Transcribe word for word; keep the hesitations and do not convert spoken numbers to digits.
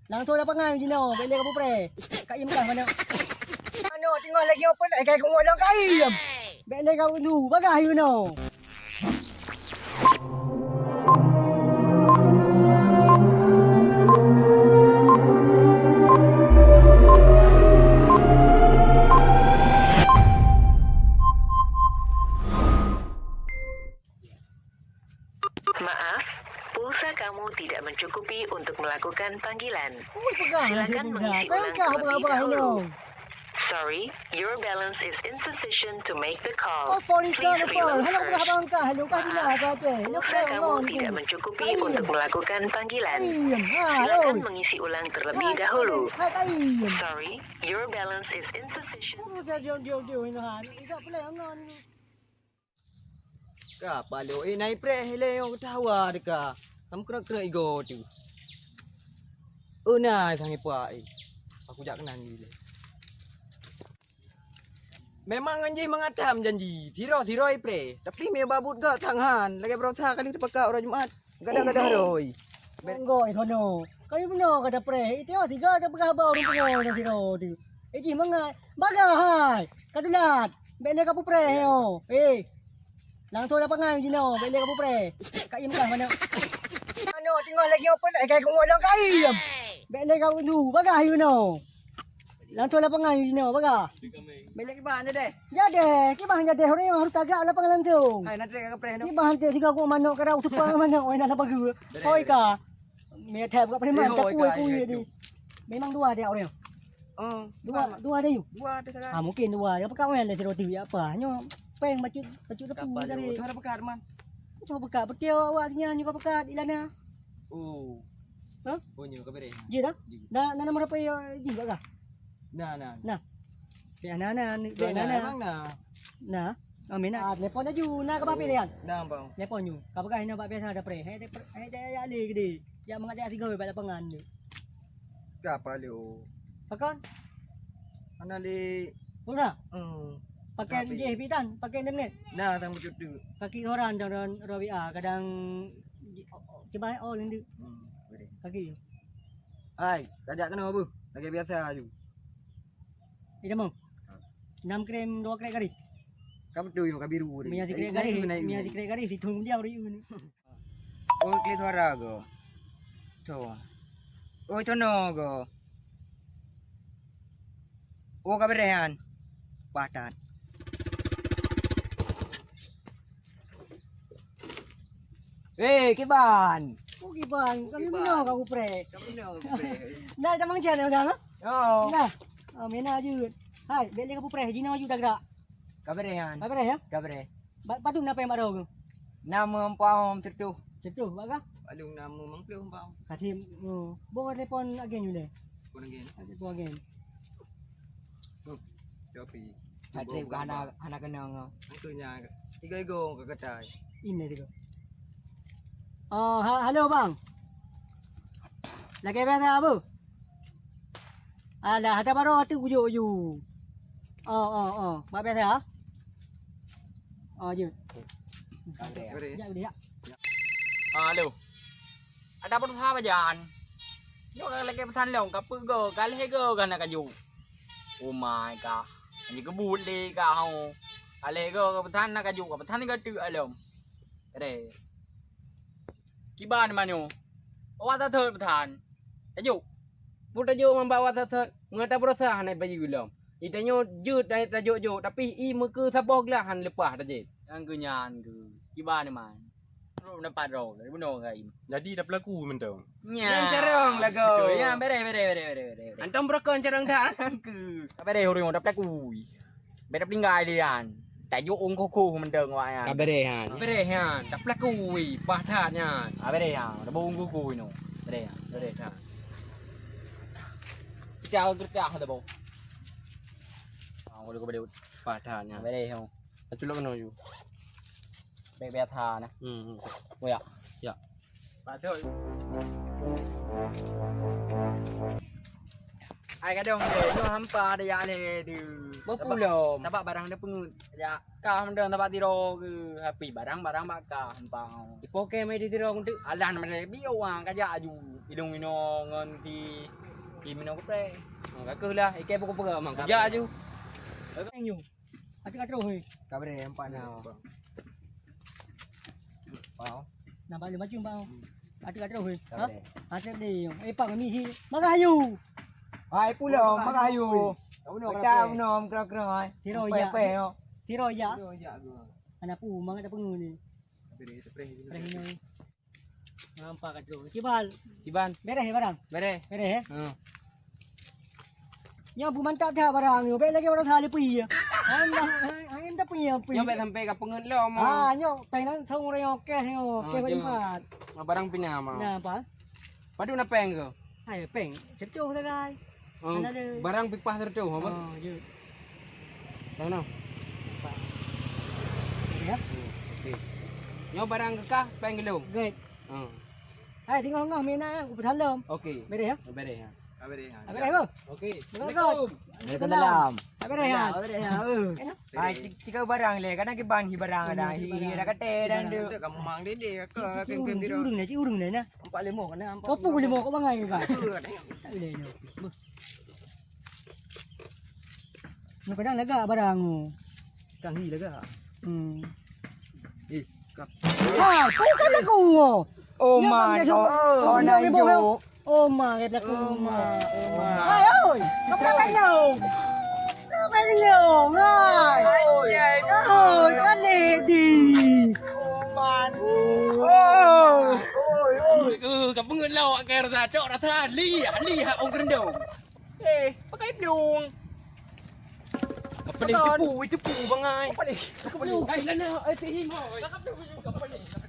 Langsung lapangan jinoe, bèk lé kapeupre. Kayém kah manok. Manok teungoh lagèe open, eh, kai keu lôn kayém. Bèk lé kapeupre, bagah jinoe. Maaf, pulsa kamu tidak mencukupi untuk melakukan panggilan. Ui, peugah lah. Silakan mengisi ulang terlebih dahulu. Sorry, your balance is insufficient to make the call. Oh, sorry, sorry, sorry. Hana peugah abang kah, hana peugah dina tu Aceh. Pulsa kamu tidak mencukupi untuk melakukan panggilan. Silakan mengisi ulang terlebih dahulu. Sorry, your balance is insufficient. Ka paloe, eh, na ipreh lé nyang geutawa teuka. Tam krek-krek igoe teuh. Oh, na sang ipa, eh. Aku jak keunan jih lé. Memang ngon jih mangat that meujanji, sidroe-sidroe ipreh. Tapi meu babut gak sang han, lagèe baroesa kali teupeugah uroe Jumat. Gadah-gadah rhoi. Monggo, eh, sono. Kayu bunoe ka tapreh. Itu tiga tapeugah haba ureueng pungo nyang sidroe tu. Eh, jih mangat. Bagah hai. Ka dulat. Bèk lé kapeupre, yo. Eh. Langsung lapangan jinoe, bèk lé kapeupre. Kayém kah manok. Manok teungoh lagèe open, eh, kai keu lôn kayém. Bèk lé kapeupre, bagah jinoe. Langsung lapangan jinoe, bagah. Bèk lé kiban jadeh. Jadeh, kiban jadeh, ureueng harus tagak lapangan langsung. Hai, na trek ka kapreh tu. Kiban hanté tiga kok manok, kadang teupeue manok, oi, na pageue. Hoi ka. Meuthai buka preman, eh, hoi, takui ka, kui iya, di. Memang dua dia orang. Oh, dua, dua ada yuk. Dua ada sekarang. Ah, mungkin dua. Apa kau yang ada roti apa? Nyo peng bacut, bacut tepu tadi. Cara pekat, man. Cara pekat, betul awak nyan juga pekat ilana. Oh. Hah? Oh, nyo ka bereh. Jih dah? Jih. Dah, dah nama apa ya? Jih juga kah? Nah, nah. Nah. Pek ana, ana, pek ana, ana. Emang na. Na. Oh, mina. Ah, telepon laju. Na ka bapi dia? Na, bang. Telepon nyu. Ka peugah ina bak biasa ada pre. Hai, hai, hai, ya, ya, le gede. Ya, mangat ya tiga bak lapangan tu. Ka apa lu? Pakon? Ana di pulsa? Hmm. Pakai J P tan, pakai internet. Na, tang betul tu. Kaki orang dan rawi ah, kadang cuba oh lindu. Hmm, boleh. Kaki. Hai, tajak kena apa? Lagi biasa aju. Eh, jamong. Ha. Enam krem, dua krek kari. Ka betul yo, ka biru tadi. Minyak sikrek kari, minyak sikrek kari, situng dia hari ini. Oh, klik suara go. Tu. Oh, cono go. Oh, ka berehan. Patat. Weh, kiban. Oh, kiban. Kami bina ka kuprek. Kami bina ka kuprek. Nah, tamang chan dah, ha? Oh. Nah. Oh, mena jut. Hai, bek lé ka kuprek, jina maju dah gerak. Ka berehan. Ka berehan ya? Ka berehan. Ba-, padum na pèng bak droe keuh? Nama empat om seutuh. Seutuh, bak kah? Padum nama mangkloh empat om. Kasih, oh. Bawa telepon agen dulu deh. Telepon agen. Telepon agen. Oh, tapi. Hana, hana kenang. Angkanya tiga ego ke kata. Ini tiga. Oh, ha-, halo bang. Lagi biasa apa? Alah, hata baru tu uju-uju. Oh, oh, oh. Buat biasa, ha? Oh, je. Boleh, ya? Ya, boleh, ya. Ah, halo. Ada apa sahaja, Jan? Nyoe ka lagèe peusan lôn, ka peuet go, ka lhèe go ka na kaju. Oh my God. Hanya kebut le ka ho. Ka lhèe go ka peusan na kaju, ka peusan ka teuk alom. Re. Kiban manyoe. Awak that-that peusan. Tajok. Pun tajok ngon bak awak that-that. Meunyo tabeurasa hana bayeue lom. Di tanyoe jeuet tajok-jok, tapi i meukeue saboh glah hana leupah tajép. Nyang keu nyan keu. Kiban man. Rôh dapat rôh, dari bunoe ka i. Jadi dah pelaku mantong. Nya. Nyang carông lagoe. Betul, ya, bereh, bereh, bereh, bereh, bereh. Antom brokon carông that. Keu. Bereh ureueng dah pelaku. Beda tinggai dia kan. Tak jok ungkuh-kuh mantong awak nyan. Ka bereh nyan. Bereh nyan. Dah pelaku weh, pah that nyan. Ah, bereh nyan. Dah bau ungkuh-kuh inoe. Bereh nyan. Bereh that. Pecah gertah dah bau. Ah, kalau kau bereh pah that nyan. Bereh nyan. Dah culok kena ju. Baik biasa nah. Hmm. Hmm. Oh ya. Ya. Patut. Ai kadang deh, nyoe hampa ada yak lé deh. Bapulom. Sabab, sabab barang ada peungeut. Ya, kah mendang sabab tiro ke. Tapi barang-barang bak kah hampa. Ipoke mai di tiro untuk. Alah nama dia bio wang kajak aju. Idong ino ngon ti ti mino kupe. Ha, ka keuh lah, ikai pokok peugah mang. Kajak aju. Nyu. Atik ka troh, hei. Ka bri, empat na. Wow. Nampak dia macam bang. Atik ka troh, hei. Ka bri. Atik dia. Eh, pak kami si. Marah ayu. Hai pulo, marah ayu. Kau bunuh. Pecah bunuh, kena-kena, hai. Tiro ya. Tiro ya. Tiro ya. Anak pu, mangat apa nguni? Preh ini. Nampak ka tu. Kiban. Kiban. Bereh barang. Bereh. Bereh, eh? Hmm. Nyoe bu mantap dah barang nyoe. Bek lagi barang sehali pui ya. Angin dah, angin dah pui ya, pui. Nyoe bek sampai ka peungeut lom. Ah, nyoe peng langsung orang oke nyoe. Oke, jom. Empat. Barang pina mah. Nah, apa? Padu na peng ke? Hai, peng. Cetuh dah, guys. Oh, barang pipah tertuh apa? Oh, jeuet. Tahu no? Ya. Hmm, okey. Nyoe barang kekah peng gelong. Gét. Hmm. Hai, tengok ngoh mina aku pesalom. Okey. Bereh ya? Bereh ya. Bereh ya. Bereh ya. Okey. Assalamualaikum. Waalaikumsalam. Bereh ya. Bereh ya. Hai, cik, cik barang le, kadang ke bang hi barang ada. Hi, hi, ada kata dan tu. Kamu mang dede, aku. Cik, cik, cik, urung, cik, urung deh, nah. Empat lima kena, empat. Kopu lima kok bangai ke? Apa katanya? Tak boleh ni. Nyoe kadang lagak barang tu. Kang hi lagak. Hmm. Eh, kap. Ha, kau kan aku. Oh my God. Oh my God. Oh my God. Hai, oi. Kau apa kau? Kau apa kau? Hai. Oi, kan ni. Oh man. Oh. Oi, oi. Ka peungeut lawak kai rasa cok rasa li, li hak ong keurendong. Eh, pakai plueng. Kapal tepu, tepu bangai. Kapal tepu. Hai, lana, eh, tihim, hoi. Kapal tepu, kapal tepu.